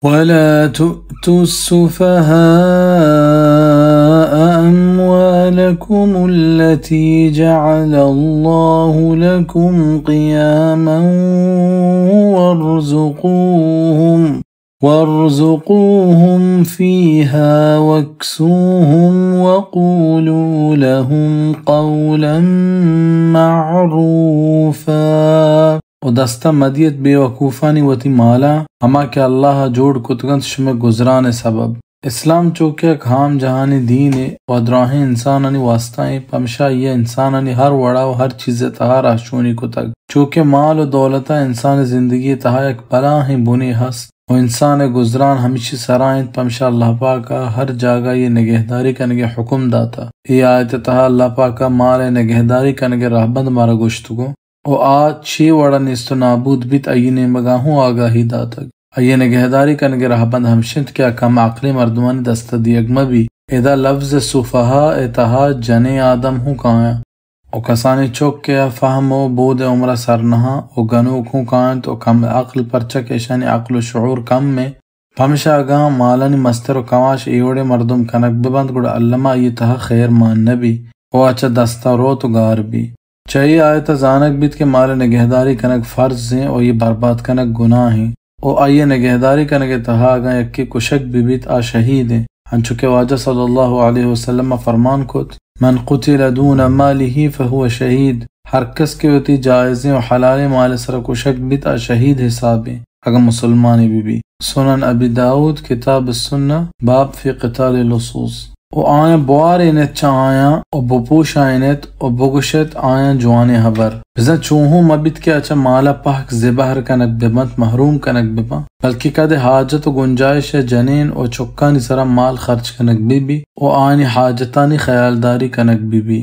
ولا تؤتوا السفهاء أموالكم التي جعل الله لكم قياما وارزقوهم، وارزقوهم فيها واكسوهم وقولوا لهم قولا معروفا۔ و دست ءَ مدیت بے وقوفانی وتی مالاں، ہما کہ اللہ ءَ جوڑ کتگ اَنت شمئے گزران ءِ سبب۔ اسلام چو کہ یک ہام جہانی دینے و دراہیں انسانانی واسطہ ایں، پمشا آئی ءَ انسانانی ہر وڑا و ہر چیز ءِ تہا راہشونی کتگ۔ چو کہ مال و دولت ءَ انسان ءِ زندگی ءِ تہا یک بلاہیں بنے ہست و انسان ءِ گزران ہمیشی سرا اِنت، پمشا اللہ پاک ءَ ہر جاگہ آئی ءِ نگہداری کنگ ءِ حکم داتہ۔ اے آیت ءِ تہا اللہ پاک ءَ مال ءِ نگہداری کنگ ءِ رہبند مارا گوشتگ و آ چے وڑا نیست و نابود بیت، آئی ءِ نیمگا ہوں آگاہی داتگ۔ آئی ءِ نگہداری کنگ ءِ رہبند ہمش اِنت کہ آ کم عقلیں مردمانی دست ءَ دیگ مہ بی۔ ادا لفظ سفہاء ءِ تہا جنیں آدم ہوں کایاں و کسانیں چک کہ آ فہم و بود ءِ عمرا سر نہاں و گنوک ہوں کاینت و کم عقل، پرچا کہ اشانی عقل و شعور کم ایں۔ پمشا اگاں مالانی مستر و کماش اے وڑیں مردم کنگ بہ بنت، گڑا الما آئی ءِ تہا خیر مان نہ بی و آ چہ دستا روت و گار بی۔ چہ اے آیت ءَ زانگ بیت کہ مال ءِ نگہداری کنگ فرض ایں و آئی ءِ برباد کنگ گناہ ایں و آئی ءِ نگہداری کنگ ءِ تہا اگاں یکے کشگ بہ بیت، آ شہید ایں، انچو کہ واجہ صلی اللہ علیہ وسلم ءَ فرمان کت، من قتل دون ماله فهو شهید، ہر کس کہ وتی جائزیں و حلالیں مال ءِ سرا کشگ بیت، آ شہید حساب ایں۔ اگاں مسلمانے بہ بی۔ سنن ابی داؤد، کتاب السنہ، باب فی قتال اللصوص۔ و آیاں بوارینیت چہ آیاں و بپوشائینیت و بگوشیت آیاں جوانیں ہبر۔ بزاں چو ہوں مہ بیت کہ آ چہ مال ءَ پہک زبہر کنگ بہ بنت، محروم کنگ بہ بنت، بلکہ کدے حاجت و گنجائش ءَ جنین و چکانی سرا مال خرچ کنگ بہ بی و آیانی حاجتانی خیالداری کنگ بہ بی۔